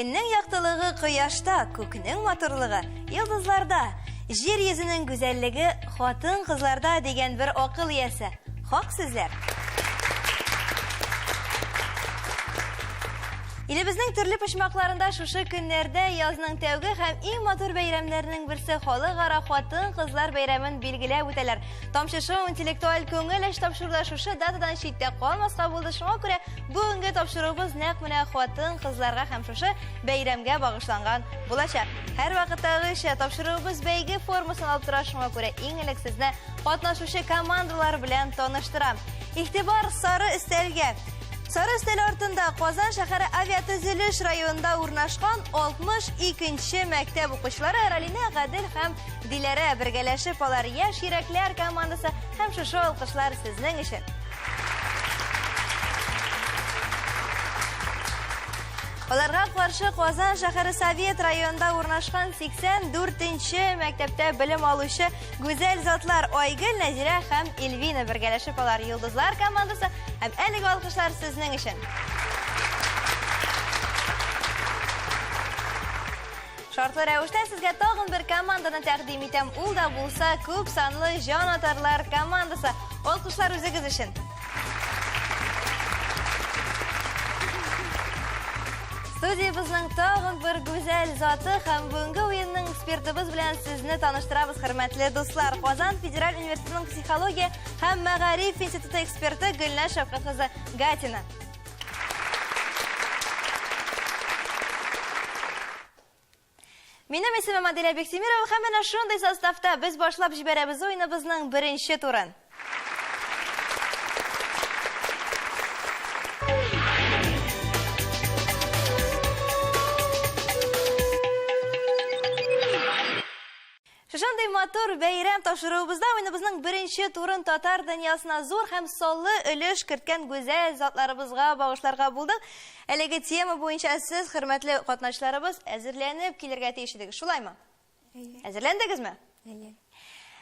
Көннең яктылыгы кояшта, күкнең матурлыгы йолдызларда, җир йөзенең гүзәллеге хатын-кызларда дигән бер акыл иясе. Хак сүзләр. Илебезнең төрле почмакларында шушы көннәрдә язның тәүге һәм иң матур бәйрәмнәренең берсе халыкара хатын-кызлар бәйрәмен билгеләп үтәләр. Тамчы шоу интеллектуаль күңел ачу тапшыруда шушы датадан читтә калмаска булды. Шуңа күрә бүгенге тапшыруыбыз нәкъ менә хатын-кызларга һәм шушы бәйрәмгә багышланган булачак. Һәрвакыттагыча тапшыруыбыз бәйге формасын алып тора, шуңа күрә иң элек сезне катнашучы командалар белән таныштырам. Игътибар сары өстәлгә! Сары өстәл артында Казан шәһәре авиатөзелеш районында урнашкан 62 нче мәктәп укучылары Ралинә, Гадел һәм Диләрә бергәләшеп алар яшь йөрәкләр командасы һәм шушы алкышлар сезнең өчен. Аларга каршы Казан шәһәре Совет районында урнашкан 84 нче мәктәптә белем алучы Гүзәл затлар Айгөл, Нәзирә һәм Эльвина бергәләшеп алар Йолдызлар командасы һәм әлеге алкышлар сезнең өчен. Шартлы рәвештә сезгә тагын бер команданы тәкъдим итәм. Ул да булса күп санлы җан атарлар командасы. Алкышлар үзегез өчен. Студиябезнең тагын бер гүзәл заты һәм бүгенге уенның экспертыбыз белән сезне таныштырабыз, хөрмәтле дуслар. Казан федераль университетының психология һәм мәгариф институты эксперты Гөлназ Шәүкәт кызы Гатина. Минем исемем Аделя Бектимирова һәм менә шундый составта без башлап җибәрәбез уеныбызның беренче турын. Шушындый матур бәйрәм тапшыруыбызда уеныбызның беренче турын татар дөньясына зур һәм саллы өлеш керткән гүзәл затларыбызга багышларга булдык. Әлеге тема буенча сез, хөрмәтле катнашчыларыбыз, әзерләнеп килергә тиеш идегез, шулаймы? Әйе. Әзерләндегезме? Әйе.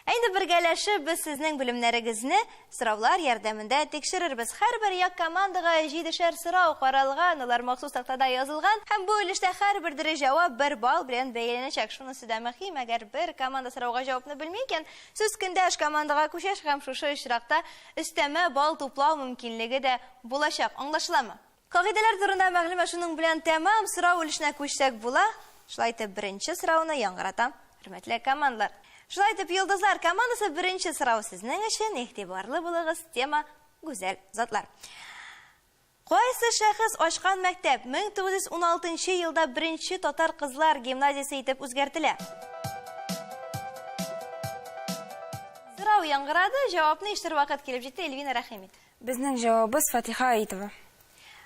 Ә инде бергәләшеп без сезнең белемнәрегезне сораулар ярдәмендә тикшерербез. Һәрбер як командага җидешәр сорау каралган, алар махсус тактада язылган һәм бу өлештә һәрбер дөрес җавап бер балл белән бәяләнәчәк. Шунысы да мөһим, әгәр бер команда сорауга җавапны белми икән, сүз көндәш командага күчә һәм шушы очракта өстәмә балл туплау мөмкинлеге дә булачак. Аңлашыламы? Кагыйдәләр турында мәгълүмат шуның белән тәмам, сорау өлешенә күчсәк була. Шулай итеп, беренче сорауны яңгыратам, хөрмәтле командалар. Шулай итеп, Йолдызлар командасы беренче сорау сезнең өчен, игътибарлы булыгыз, тема Гүзәл затлар. Кайсы шәхес ачкан мәктәп 1916 елда беренче татар кызлар гимназиясе итеп үзгәртелә? Сорау яңгырады, җавапны ишетер вакыт килеп җитте, Эльвина рәхим ит. Безнең җавабыбыз Фатиха Аитова.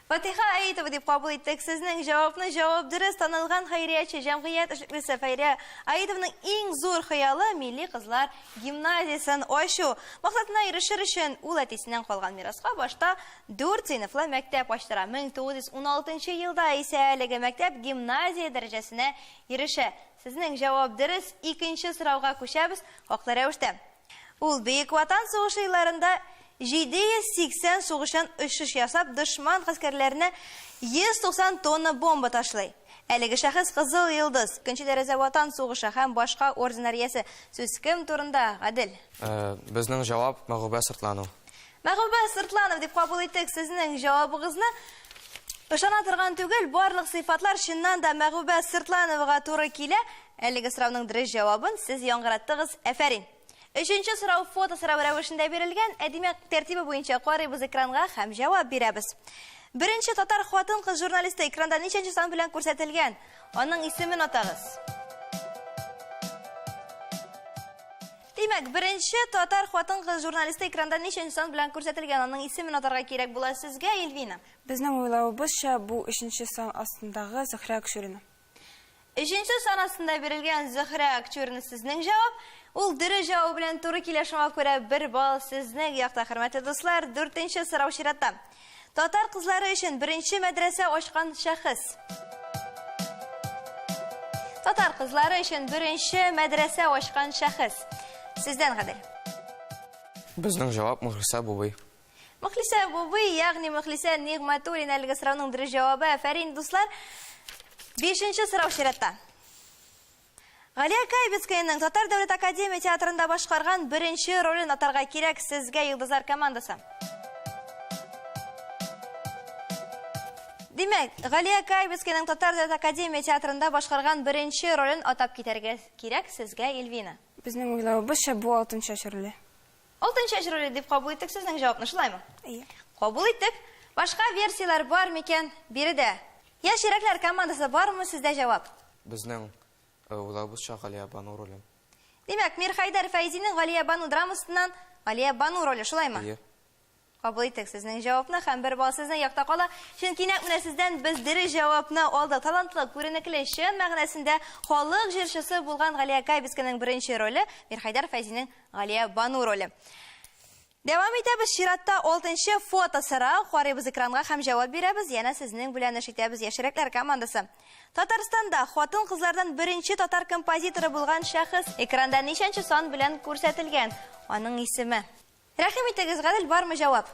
Фатиха Аитова дип кабул иттек сезнең җавапны. Җавап дөрес, танылган хәйрияче, җәмгыять эшлеклесе Фәйрия Аитованың иң зур хыялы милли кызлар гимназиясен ачу. Максатына ирешер өчен ул әтисеннән калган мираска башта дүрт сыйныфлы мәктәп ачтыра. 1916 елда исә әлеге мәктәп гимназия дәрәҗәсенә ирешә. Сезнең җавап дөрес, икенче сорауга күчәбез, хаклы рәвештә. Ул Бөек Ватан сугышы елларында 780 сугышчан очыш ясап, дошман гаскәрләренә 190 тонна бомба ташлый. Әлеге шәхес Кызыл Йолдыз, Икенче дәрәҗә Ватан сугышы һәм башка орденнар иясе. Сүз кем турында, Гадел? Безнең җавап, Мәгүбә Сыртланов. Мәгүбә Сыртланов дип кабул иттек сезнең җавабыгызны. Ышана торган түгел, барлык сыйфатлар чыннан да Мәгүбә Сыртлановага туры килә. Әлеге сорауның дөрес җавабын сез яңгыраттыгыз. Әфәрин! Өченче сорау фото сорау рәвешендә бирелгән. Ә димәк, тәртибе буенча карыйбыз экранга һәм җавап бирәбез. Беренче татар хатын-кыз журналисты экранда ничәнче сан белән күрсәтелгән? Аның исемен атагыз. Димәк, беренче татар хатын-кыз журналисты экранда ничәнче сан белән күрсәтелгән? Аның исемен атарга кирәк була сезгә, Эльвина. Безнең уйлавыбызча, бу өченче сан астындагы Зөһрә Акчурина. Өченче сан астында бирелгән Зөһрә Акчурина сезнең җавап. Ул дөрес җавабы белән туры килә, шуңа күрә бер балл сезнең якта, хөрмәтле дуслар. Дүртенче сорау чиратта. Татар кызлары өчен беренче мәдрәсә ачкан шәхес. Татар кызлары өчен беренче мәдрәсә ачкан шәхес. Сездән, Гадел. Безнең җавап Мөхлисә Бубый. Мөхлисә Бубый, ягъни Мөхлисә Нигъмәтуллина әлеге сорауның дөрес җавабы. Афәрин, дуслар. Бишенче сорау чиратта. Галия Кайбицкаяның Татар дәүләт академия театрында башкарган беренче ролен атарга кирәк сезгә, Йолдызлар командасы. Димәк, Галия Кайбицкаяның Татар дәүләт академия театрында башкарган беренче ролен атап китәргә кирәк сезгә, Эльвина. Безнең уйлавыбызча, бу Алтынчәч роле. Алтынчәч роле дип кабул иттек сезнең җавапны, шулаймы? Әйе. Кабул иттек. Башка версияләр бар микән биредә? Яшь йөрәкләр командасы, бармы сездә җавап? Безнең уйлавыбызча, Галиябану роле. Димәк, Мирхәйдәр Фәйзинең Галиябану драмасыннан Галиябану роле, шулаймы? Әйе. Кабул иттек сезнең җавапны һәм бер балл сезнең якта кала. Чөнки нәкъ менә сездән без дөрес җавапны алдык. Талантлы, күренекле, чын мәгънәсендә халык җырчысы булган Галия Кайбицканың беренче роле Мирхәйдәр Фәйзинең Галиябану роле. Дәвам итәбез. Чиратта алтынчы фото сорау. Карыйбыз экранга һәм җавап бирәбез. Янә сезнең белән эш итәбез, Яшьрәкләр командасы. Татарстанда хатын-кызлардан беренче татар композиторы булган шәхес экранда ничәнче сан белән күрсәтелгән? Аның исеме. Рәхим итегез, Гадел, бармы җавап?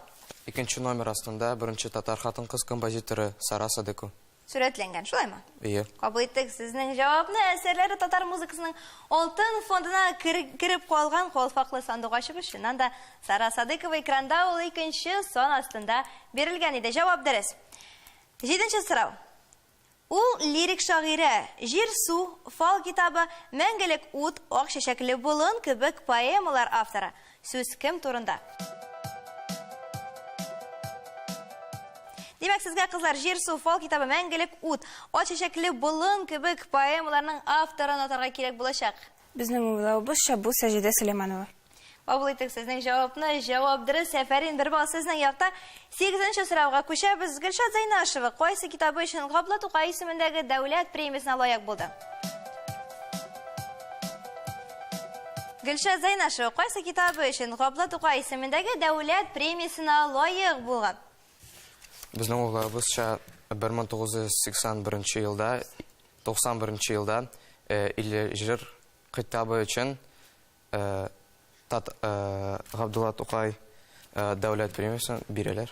Икенче номер астында беренче татар хатын-кыз композиторы Сара Садыкова. Сурәтләнгән, шулаймы? Ие. Кабул иттек сезнең җавапны. Әсәрләре татар музыкасының алтын фондына кереп калган калфаклы сандугачыбыз, чыннан да, Сара Садыкова экранда ул икенче сан астында бирелгән иде. Җавап дөрес. Җиденче сорау. Ул лирик шагыйрә, Җир-су, Фал китабы, Мәңгелек ут, Ак чәчәкле болын кебек поэмалар авторы. Сүз кем турында? Димәк, сезгә, кызлар, Җир-су, Фал китабы, Мәңгелек ут, Ак чәчәкле болын кебек поэмаларның авторын атарга кирәк булачак. Безнең уйлавыбызча, бу Саҗидә Сөләйманова. Кабул иттек сезнең җавапны. Җавап дөрес. Әфәрин, бер балл сезнең якта. Сигезенче сорауга күчәбез. Гөлшат Зәйнашева кайсы китабы өчен Габдулла Тукай исемендәге дәүләт премиясенә лаек булды? Гөлшат Зәйнашева кайсы китабы өчен Габдулла Тукай исемендәге дәүләт премиясенә лаек булган? Безнең уйлавыбызча, 1981 елда, 91 елда 50 җыр китабы өчен Тат Габдулла Тукай дәүләт премиясен бирәләр.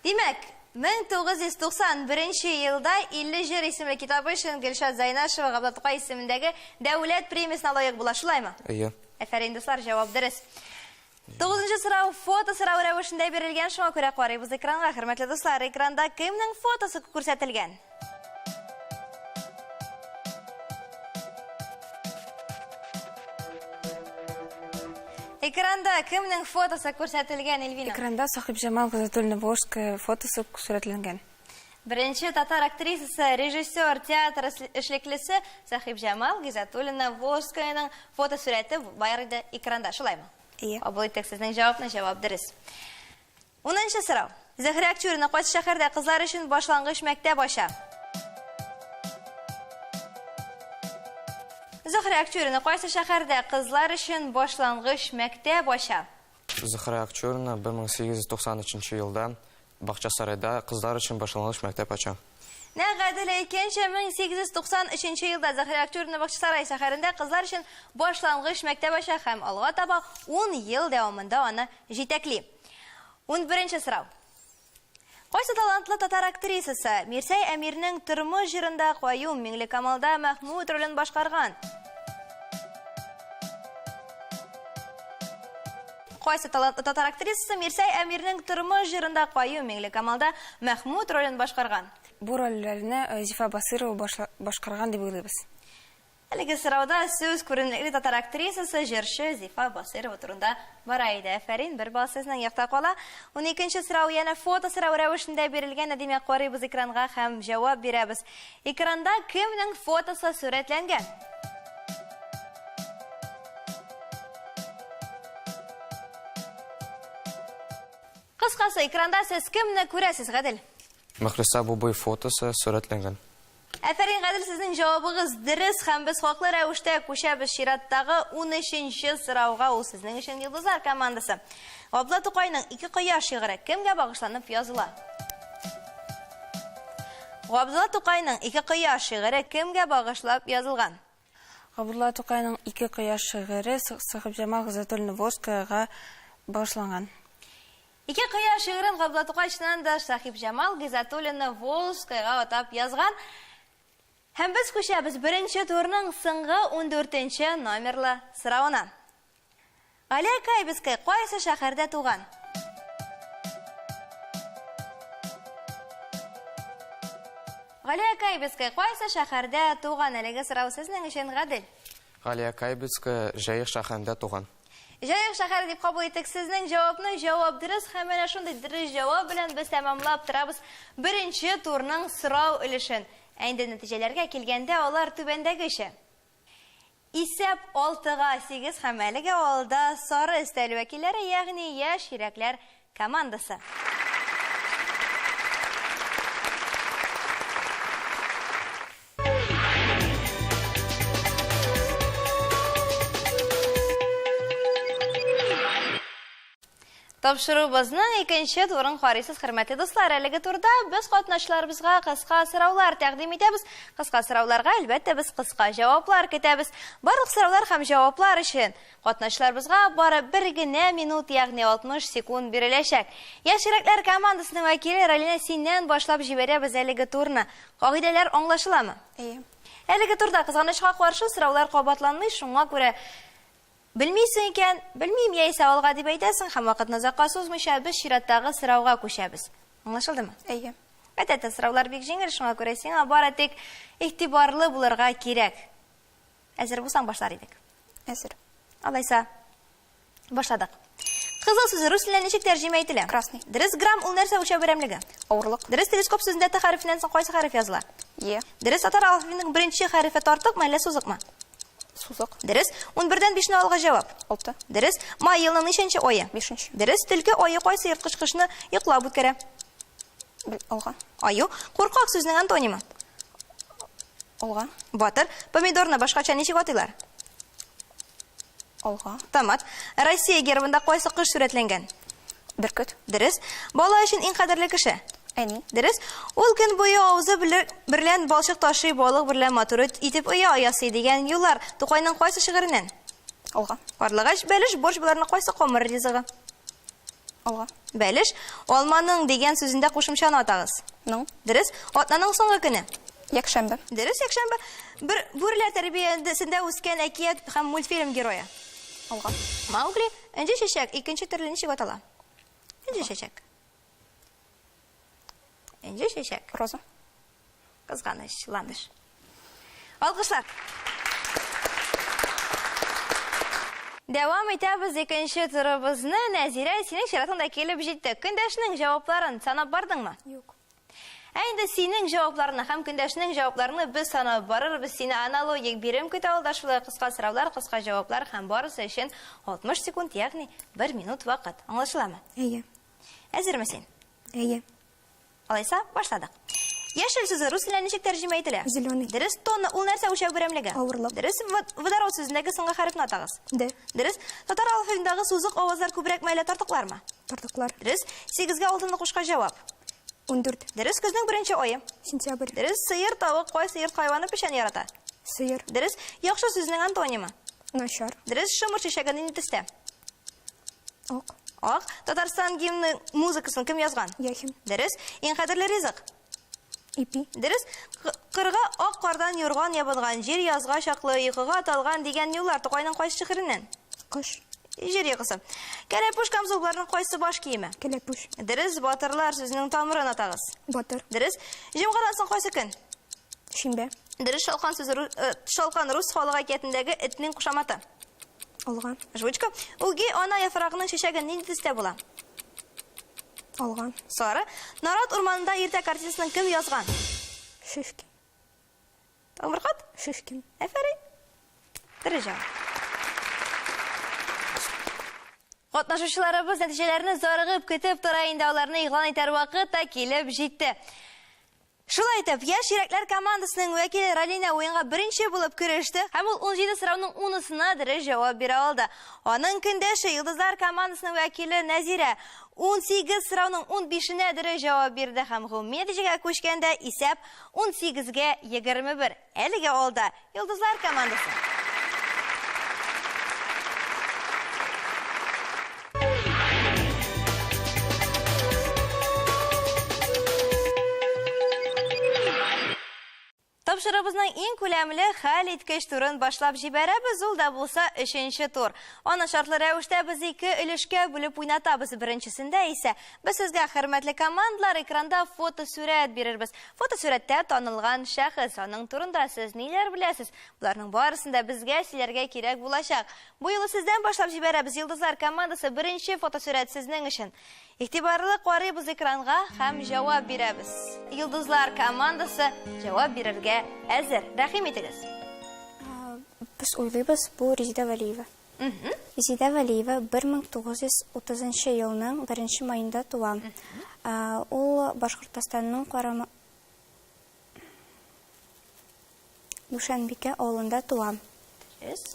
Димәк, 1991 елда 50 җыр исемле китабы өчен Гөлшат Зайнашева Габдулла Тукай исемендәге дәүләт премиясенә лаек була, шулаймы? Әйе. Әфәрин, дуслар, җавап дөрес. Тугызынчы сорау фото сорау рәвешендә бирелгән, шуңа күрә карыйбыз экранга. Хөрмәтле дуслар, экранда кемнең фотосы күрсәтелгән? Экранда кемнең фотосы күрсәтелгән, Эльвина? Экранда Сахибҗамал Гыйззәтуллина-Волжская фотосы сурәтләнгән. Беренче татар актрисасы, режиссер, театр эшлеклесе Сахибҗамал Гыйззәтуллина-Волжскаяның фотосурәте бар иде экранда, шулаймы? Әйе. Кабул иттек сезнең җавапны, җавап дөрес. Унынчы сорау. Зөһрә Акчурина кайсы шәһәрдә кызлар өчен башлангыч мәктәп ача? Зөһрә Акчурина кайсы шәһәрдә кызлар өчен башлангыч мәктәп ача? Зөһрә Акчурина 1893 елда Бакчасарайда кызлар өчен башлангыч мәктәп ача. Нәкъ Гадел әйткәнчә, 1893 елда Зөһрә Акчурина Бакчасарай шәһәрендә кызлар өчен башлангыч мәктәп ача һәм алга таба ун ел дәвамында аны җитәкли. Унберенче сорау. Кайсы талантлы татар актрисасы Мирсәй Әмирнең Тормыш җырында Каюм, Миңлекамалда Мәхмүт ролен башкарган? Кайсы талантлы татар актрисасы Мирсәй Әмирнең Тормыш җырында Каюм, Миңлекамалда Мәхмүт ролен башкарган? Бу рольләрне Зифа Басыйрова башкарган дип уйлыйбыз. Әлеге сорауда сүз күренекле татар актрисасы, җырчы Зифа Басыйрова турында бара иде. Әфәрин, бер балл сезнең якта кала. Уникенче сорау янә фото сорау рәвешендә бирелгән. Ә димәк, карыйбыз экранга һәм җавап бирәбез. Экранда кемнең фотосы сурәтләнгән? Кыскасы, экранда сез кемне күрәсез, Гадел? Мөхлисә Бубый фотосы сурәтләнгән. Әфәрин, Гадел, сезнең җавабыгыз дөрес һәм без хаклы рәвештә күчәбез чираттагы унөченче сорауга, ул сезнең өчен Йолдызлар командасы. Габдулла Тукайның Ике кояш шигыре кемгә багышланып языла? Габдулла Тукайның Ике кояш шигыре кемгә багышлап язылган? Габдулла Тукайның Ике кояш шигыре Сәхибҗамал Гыйззәтуллина-Волжскаяга багышланган. Ике кыя шигырен Габдулла Тукай чыннан да Сәхибҗамал Гыйззәтуллина Волжскаяга атап язган. Һәм без күчәбез беренче турның соңгы ундүртенче номерлы соравына. Галия Кайбицкая кайсы шәһәрдә туган? Галия Кайбицкая кайсы шәһәрдә туган? Әлеге сорау сезнең өчен гадел. Галия Кайбицкая Җаек шәһәрендә туган. Җаек шәһәре дип кабул иттек сезнең җавапны. Җавап дөрес һәм менә шундый дөрес җавап белән без тәмамлап торабыз беренче турның сорау өлешен. Ә инде нәтиҗәләргә килгәндә, алар түбәндәгечә. Исәп алтыга сигез һәм әлегә алда сары өстәл вәкилләре, ягъни Яшь йөрәкләр командасы. Тапшыруыбызның икенче турын карыйсыз, хөрмәтле дуслар. Әлеге турда без катнашчыларыбызга кыска сораулар тәкъдим итәбез. Кыска сорауларга, әлбәттә, без кыска җаваплар көтәбез. Барлык сораулар һәм җаваплар өчен катнашчыларыбызга бары бер генә минут, ягъни 60 секунд биреләчәк. Яшь йөрәкләр командасының вәкиле Ралинә, синнән башлап җибәрәбез әлеге турны. Кагыйдәләр аңлашыламы? Әйе. Әлеге турда, кызганычка каршы, сораулар кабатланмый, шуңа күрә Белмисең икән, белмим яисә алга дип әйтәсең һәм вакытны озакка сузмыйча без чираттагы сорауга күчәбез. Аңлашылдымы? Әйе. Гадәттә сораулар бик җиңел, шуңа күрә сиңа бары тик игътибарлы булырга кирәк. Әзер булсаң башлар идек. Әзер. Алайса, башладык. Кызыл сүзе рус теленә ничек тәрҗемә ителә? Красный. Дөрес, грамм ул нәрсә үлчәү берәмлеге? Авырлык. Дөрес, телескоп сүзендә Т хәрефеннән соң кайсы хәреф языла? Е. Дөрес, татар алфавитының беренче хәрефе тартыкмы, әллә сузыкмы? Сузык. Дөрес. Унбердән бишне алга җавап. Алты. Дөрес. Май елның ничәнче ае? Бишенче. Дөрес. Төлке ае кайсы ерткыч кошны йоклап үткәрә? Бел, алга. Аю. Куркак сүзенең антонимы? Алга. Батыр. Помидорны башкача ничек атыйлар? Алга. Томат. Россия гербында кайсы кош сурәтләнгән? Бөркет. Дөрес. Бала өчен иң кадерле кеше? Әни. Дөрес. Ул көн буе авызы берлән балчык ташый, балык берлән матур итеп оя ясый дигән юллар Тукайның кайсы шигыреннән? Алга. Карлыгач, бәлеш, борщ боларның кайсы камыр ризыгы? Алга. Бәлеш, алманың дигән сүзендә кушымчаны атагыз. Ның. Дөрес. Атнаның соңгы көне. Якшәмбе. Дөрес, якшәмбе. Бер бүреләр тәрбиясендә үскән әкият һәм мультфильм герое. Алга. Маугли, энҗе чәчәк, икенче төрле ничек атала? Энҗе чәчәк. Энҗе чәчәк. Роза. Кызганыч, ландыш. Алкышлар. Дәвам итәбез икенче турыбызны. Нәзирә, синең чиратың да килеп җитте. Көндәшнең җавапларын санап бардыңмы? Юк. Ә инде синең җавапларны һәм көндәшнең җавапларны без санап барырбыз. Сине аналогик бирем көтә алда шулай кыска сораулар, кыска җаваплар һәм барысы өчен 60 секунд, ягъни 1 минут вакыт. Аңлашыламы? Әйе. Әзерме син? Әйе. Алайса, башладык. Яшел сүзе рус теленә ничек тәрҗемә ителә? Зеленый. Дөрес, тонна ул нәрсә үлчәү берәмлеге? Авырлык. Дөрес, водород сүзендәге соңгы хәрефне атагыз. Д. Дөрес, татар алфавитындагы сузык авазлар күбрәкме әллә тартыклармы? Тартыклар. Дөрес, 8-гә 6-ны кушкач җавап. 14. Дөрес, көзнең беренче ае. Сентябрь. Дөрес, сыер, тавык, кайсы йорт хайваны печән ярата? Сыер. Дөрес, яхшы сүзнең антонимы. Начар. Дөрес, шомырт чәчәге нинди төстә? Ак. Ак. Татарстан гимны музыкасын кем язган? Яхин. Дөрес, иң кадерле ризык. Ипи. Дөрес, кырга ак кардан юрган ябынган, җир язга чаклы йокыга талган дигән юллар Тукайның кайсы шигыреннән? Кыш. Җир йокысы. Кәләпүш камзулларның кайсы баш киеме? Кәләпүш. Дөрес, батырлар сүзенең тамырын атагыз. Батыр. Дөрес, җомгадан соң кайсы көн? Шимбә. Дөрес, шалкан сүзе шалкан рус халык әкиятендәге этнең кушаматы. Алга. Жвачка. Үги ана яфрагының чәчәге нинди төстә була? Алга. Сары. Нарат урманында иртә картинасын кем язган? Шишкин. Тагын бер кат? Шишкин. Әфәрин. Дөрес җавап. Катнашучыларыбыз нәтиҗәләрне зарыгып көтеп тора инде, аларны игълан итәр вакыт та килеп җитте. Шулай итеп, Яшь йөрәкләр командасының вәкиле Ралинә уенга беренче булып кереште һәм ул 17 сорауның унысына дөрес җавап бирә алды. Аның көндәше Йолдызлар командасының вәкиле Нәзирә 18 сорауның 15-енә дөрес җавап бирде һәм гомуми нәтиҗәгә күчкәндә исәп 18-гә 21. Әлегә алда Йолдызлар командасы. Тапшыруыбызның иң күләмле, хәл иткеч турын башлап җибәрәбез, ул да булса өченче тур. Аны шартлы рәвештә без ике өлешкә бүлеп уйнатабыз. Беренчесендә исә без сезгә, хөрмәтле командалар, экранда фотосурәт бирербез. Фотосурәттә танылган шәхес, аның турында сез ниләр беләсез? Боларның барысын да безгә сөйләргә кирәк булачак. Бу юлы сездән башлап җибәрәбез. Йолдызлар командасы, беренче фотосурәт сезнең өчен. Игътибарлы карыйбыз экранга һәм җавап бирәбез. Йолдызлар командасы җавап бирергә әзер. Рәхим итегез. Без уйлыйбыз, бу Резеда Вәлиева. Резеда Вәлиева 1930 елның 1 маенда туа. Ул Башкортостанның Карама Дүшәнбикә авылында туа. Дөрес.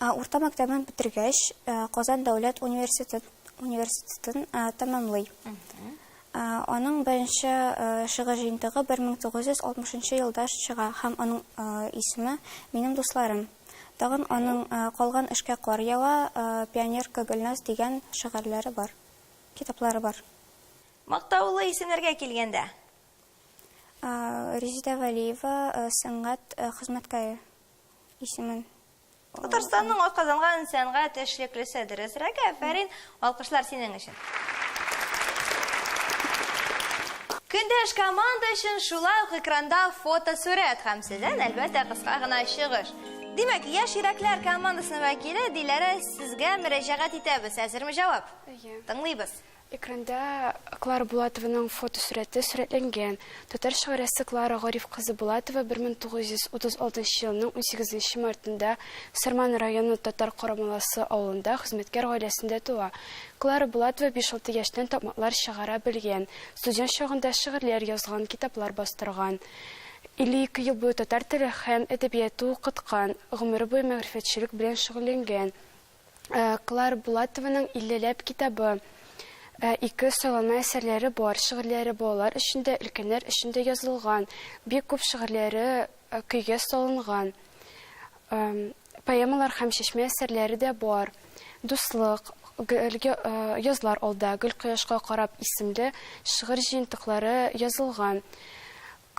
Урта мәктәбен бетергәч, Казан дәүләт университет, университетын тәмамлый. Аның беренче шигырь җыентыгы 1960 елда чыга һәм аның исеме Минем дусларым. Тагын аның Калган эшкә кар ява, Пионерка Гөлназ дигән шигырьләре бар, китаплары бар. Мактаулы исемнәргә килгәндә. Резеда Вәлиева сәнгать хезмәткәре исемен. Татарстанның атказанган сәнгать эшлеклесе, дөресрәге, афәрин, алкышлар синең өчен. Көндәш команда өчен шулай ук экранда фотосурәт һәм сездән, әлбәттә, кыска гына чыгыш. Димәк, Яшь йөрәкләр командасының вәкиле Диләрә, сезгә мөрәҗәгать итәбез. Әзерме җавап? Әйе. Тыңлыйбыз. Экранда Клара Булатованың фотосурәте сурәтләнгән. Татар шагыйрәсе Клара Гариф кызы Булатова 1936 елның 18 мартында Сарман районы Татар Карамаласы авылында хезмәткәр гаиләсендә туа. Клара Булатова 5-6 яшьтән такмаклар чыгара белгән. Студент чагында шигырьләр язган, китаплар бастырган. 52 ел буе татар теле һәм әдәбияты укыткан, гомере буе мәгърифәтчелек белән шөгыльләнгән. Клара Булатованың иллеләп китабы, ике сайланма әсәрләре бар, шигырьләре балалар өчен дә, өлкәннәр өчен дә язылган. Бик күп шигырьләре көйгә салынган. Поэмалар һәм чәчмә әсәрләре дә бар. Дуслык, Язлар алда, Гөл кояшка карап исемле шигырь җыентыклары язылган.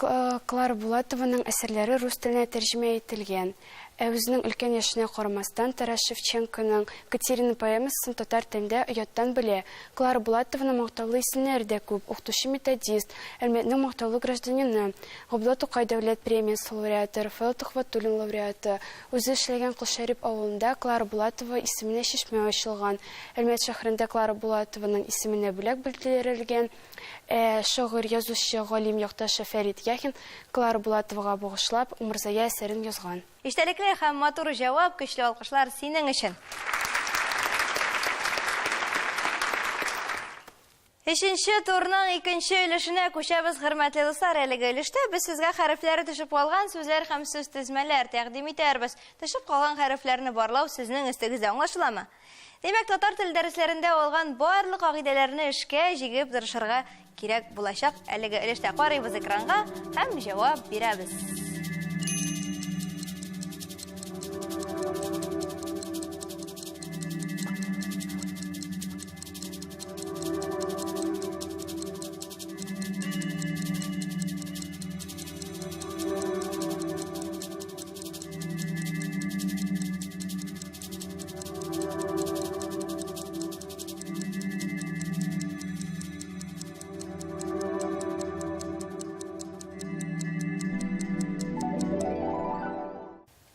Клара Булатованың әсәрләре рус теленә тәрҗемә ителгән. Ә үзенең өлкән яшенә карамастан, Тарас Шевченконың Катерина поэмасын татар телендә яттан белә. Клара Булатованың мактаулы исемнәре дә күп, укытучы-методист, Әлмәтнең мактаулы гражданины, Габдулла Тукай дәүләт премиясе лауреаты, Рафаэл Төхвәтуллин лауреаты. Үзе эшләгән Колшәрип авылында Клара Булатова исеменә чишмә ачылган. Әлмәт шәһәрендә Клара Булатованың исеменә бүләк белдерелгән. Ә шагыйрь, язучы, галим якташы Фәрит Яхин Клара Булатовага багышлап Умырзая әсәрен язган. Эчтәлекле һәм матур җавап, көчле алкышлар синең өчен. Өченче турның икенче өлешенә күчәбез, хөрмәтле дуслар. Әлеге өлештә без сезгә хәрефләре төшеп калган сүзләр һәм сүзтезмәләр тәкъдим итәрбез. Төшеп калган хәрефләрне барлау сезнең өстегездә, аңлашыламы? Димәк, татар теле дәресләрендә алган барлык кагыйдәләрне эшкә җигеп тырышырга кирәк булачак. Әлеге өлештә карыйбыз экранга һәм җавап бирәбез.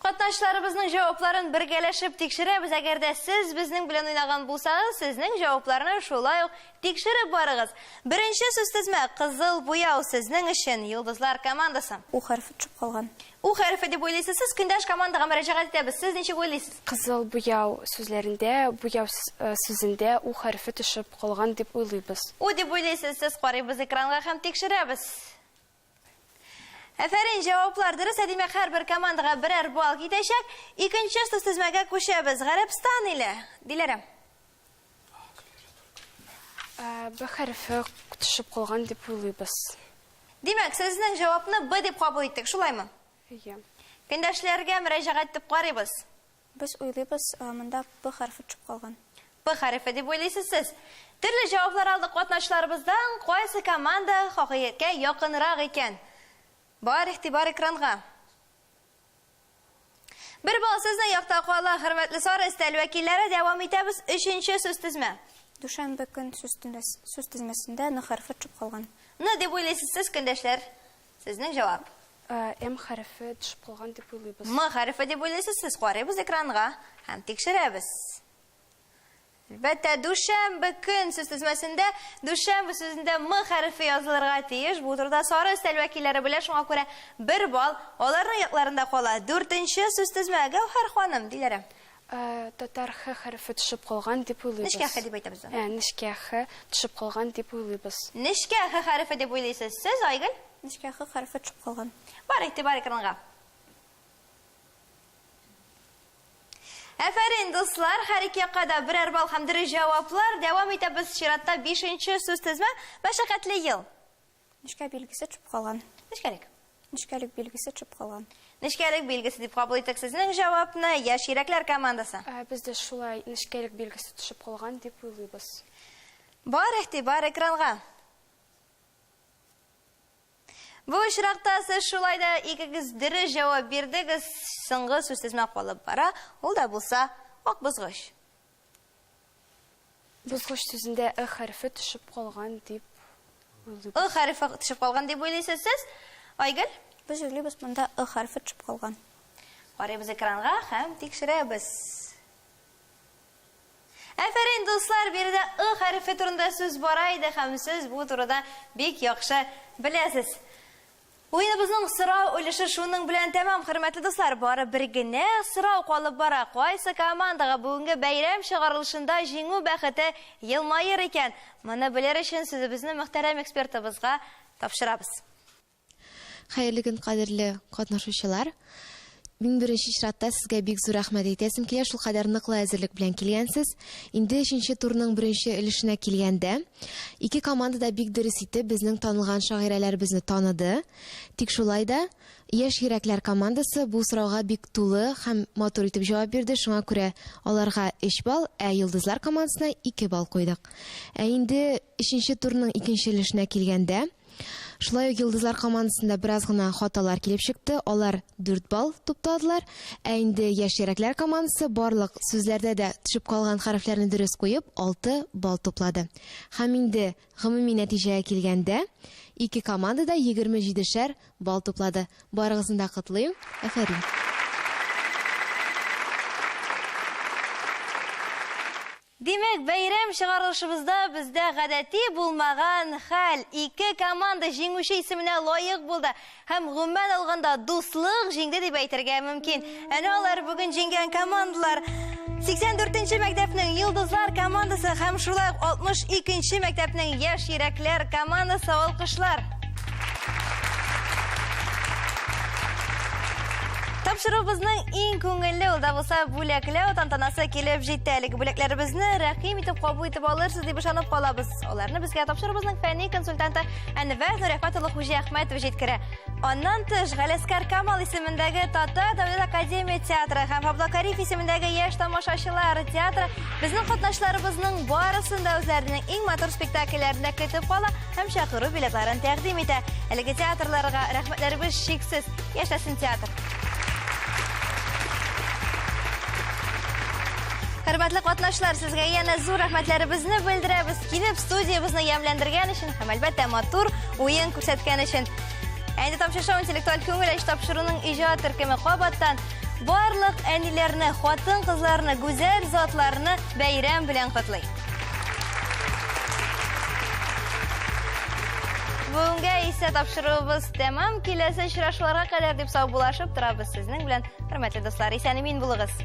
Катнашларыбызның җавапларын бергәләшеп тикшерәбез. Әгәр дә сез безнең белән уйнаган булсагыз, сезнең җавапларны шулай ук тикшереп барыгыз. Беренче сүзтезмә кызыл буяу сезнең өчен, Йолдызлар командасы. У хәрефе төшеп калган. У хәрефе дип уйлыйсыз сез, көндәш командага мөрәҗәгать итәбез. Сез ничек уйлыйсыз? Кызыл буяу сүзләрендә, буяу сүзендә У хәрефе төшеп калган дип уйлыйбыз. У дип уйлыйсыз сез, карыйбыз экранга һәм тикшерәбез. Әфәрин, җаваплар дөрес. Ә димәк, һәрбер командага берәр балл китәчәк. Икенче сүзтезмәгә күчәбез. Гарәбстан иле. Диләрә. Б хәрефе төшеп калган дип уйлыйбыз. Димәк, сезнең җавапны Б дип кабул иттек, шулаймы? Әйе. Көндәшләргә мөрәҗәгать итеп карыйбыз. Без уйлыйбыз, монда П хәрефе төшеп калган. П хәрефе дип уйлыйсыз сез. Төрле җаваплар алдык Бер балл сезнең якта кала, хөрмәтле сары өстәл вәкилләре. Дәвам итәбез. Өченче сүз тезмә. Дүшәмбе көн сүз тезмәсендә Н хәрефе төшеп калган. Н дип уйлыйсыз сез, көндәшләр? Сезнең җавап. М хәрефе төшеп калган дип уйлыйбыз. М хәрефе дип уйлыйсыз сез. Карыйбыз экранга һәм тикшерәбез. Әлбәттә, дүшәмбе көн сүз тезмәсендә дүшәмбе сүзендә М хәрефе язылырга тиеш. Бу турыда сары өстәл вәкилләре белә, шуңа күрә бер балл аларның якларында кала. Дүртенче сүз тезмә, Гәүһәр ханым, Диләрә. Татар Х хәрефе төшеп калган дип уйлыйбыз. Нечкә Х дип әйтәбез аны. Нечкә Х төшеп калган дип уйлыйбыз. Нечкә Х хәрефе дип уйлыйсыз сез, Айгөл? Нечкә Х хәрефе төшеп калган. Бар игътибар экранга. Әфәрин, дуслар, һәр ике якка да берәр балл һәм дөрес җаваплар. Дәвам итәбез. Чиратта бишенче сүз тезмә. Мәшәкатьле ел. Нечкә билгесе төшеп калган. Нечкәлек. Нечкәлек билгесе төшеп калган. Нечкәлек билгесе дип кабул итик сезнең җавапны. Яшь йөрәкләр командасы. Без дә шулай нечкәлек билгесе төшеп калган дип уйлыйбыз. Бар игътибар экранга. Бу очракта сез шулай да икегез дөрес җавап бирдегез. Соңгы сүзтезмә калып бара. Ул да булса ак бозгыч. Бозгыч сүзендә ы хәрефе төшеп калган дип уйлыйбыз. Ы хәрефе төшеп калган дип уйлыйсыз сез? Айгөл? Без уйлыйбыз, монда ы хәрефе төшеп калган. Карыйбыз экранга һәм тикшерәбез. Әфәрин, дуслар, биредә ы хәрефе турында сүз бара иде һәм сез бу турыда бик яхшы беләсез. Уеныбызның сорау өлеше шуның белән тәмам, хөрмәтле дуслар. Бары бер генә сорау калып бара. Кайсы командага бүгенге бәйрәм чыгарылышында җиңү бәхете елмаер икән? Моны белер өчен сүзебезне мөхтәрәм экспертыбызга тапшырабыз. Хәерле көн, кадерле катнашучылар. Иң беренче чиратта сезгә бик зур рәхмәт әйтәсем килә, шулкадәр ныклы әзерлек белән килгәнсез. Инде өченче турның беренче өлешенә килгәндә, ике команда да бик дөрес итеп безнең танылган шагыйрәләребезне таныды. Тик шулай да Яшь йөрәкләр командасы бу сорауга бик тулы һәм матур итеп җавап бирде, шуңа күрә аларга 3 балл, ә Йолдызлар командасына 2 балл куйдык. Ә инде өченче турның икенче өлешенә килгәндә, Шулай ук Йолдызлар командасында бераз гына хаталар килеп чыкты, алар 4 балл тупладылар. Ә инде Яшь йөрәкләр командасы барлык сүзләрдә дә төшеп калган хәрефләрне дөрес куеп, 6 балл туплады. Һәм инде гомуми нәтиҗәгә килгәндә, ике команда да 27 шәр балл туплады. Барыгызны да котлыйм. Афәрин! Димәк, бәйрәм чыгарылышыбызда бездә гадәти булмаган хәл. Ике команда җиңүче исеменә лаек булды. Һәм гомумән алганда дуслык җиңде дип әйтергә мөмкин. Әнә алар бүген җиңгән командалар. 84 нче мәктәпнең Йолдызлар командасы һәм шулай ук 62 нче мәктәпнең Яшь йөрәкләр командасы. Алкышлар! Тапшыруыбызның иң күңелле, ул да булса бүләкләү тантанасы килеп җитте. Әлеге бүләкләребезне рәхим итеп кабул итеп алырсыз дип ышанып калабыз. Аларны безгә тапшыруыбызның фәнни консультанты Әнвәр Нурәхмәт улы Хуҗиәхмәтов җиткерә. Аннан тыш, Галәскәр Камал исемендәге Татар дәүләт академия театры һәм Габдулла Кариев исемендәге яшь тамашачылар театры безнең катнашчыларыбызның барысын да үзләренең иң матур спектакльләрендә көтеп кала һәм чакыру билетларын тәкъдим итә. Әлеге театрларга рәхмәтләребез чиксез. Яшәсен театр! Хөрмәтле катнашлар, сезгә янә зур рәхмәтләребезне белдерәбез. Килеп студиябезне ямьләндергән өчен һәм әлбәттә матур уен күрсәткән өчен. Ә инде Тамчы шоу интеллектуаль күңел ачу тапшыруның иҗат төркеме кабаттан барлык әниләрне, хатын-кызларны, гүзәл затларны бәйрәм белән котлый. Бүгенгә исә тапшыруыбыз тәмам. Киләсе очрашуларга кадәр дип саубуллашып торабыз сезнең белән, хөрмәтле дуслар. Исән-имин булыгыз.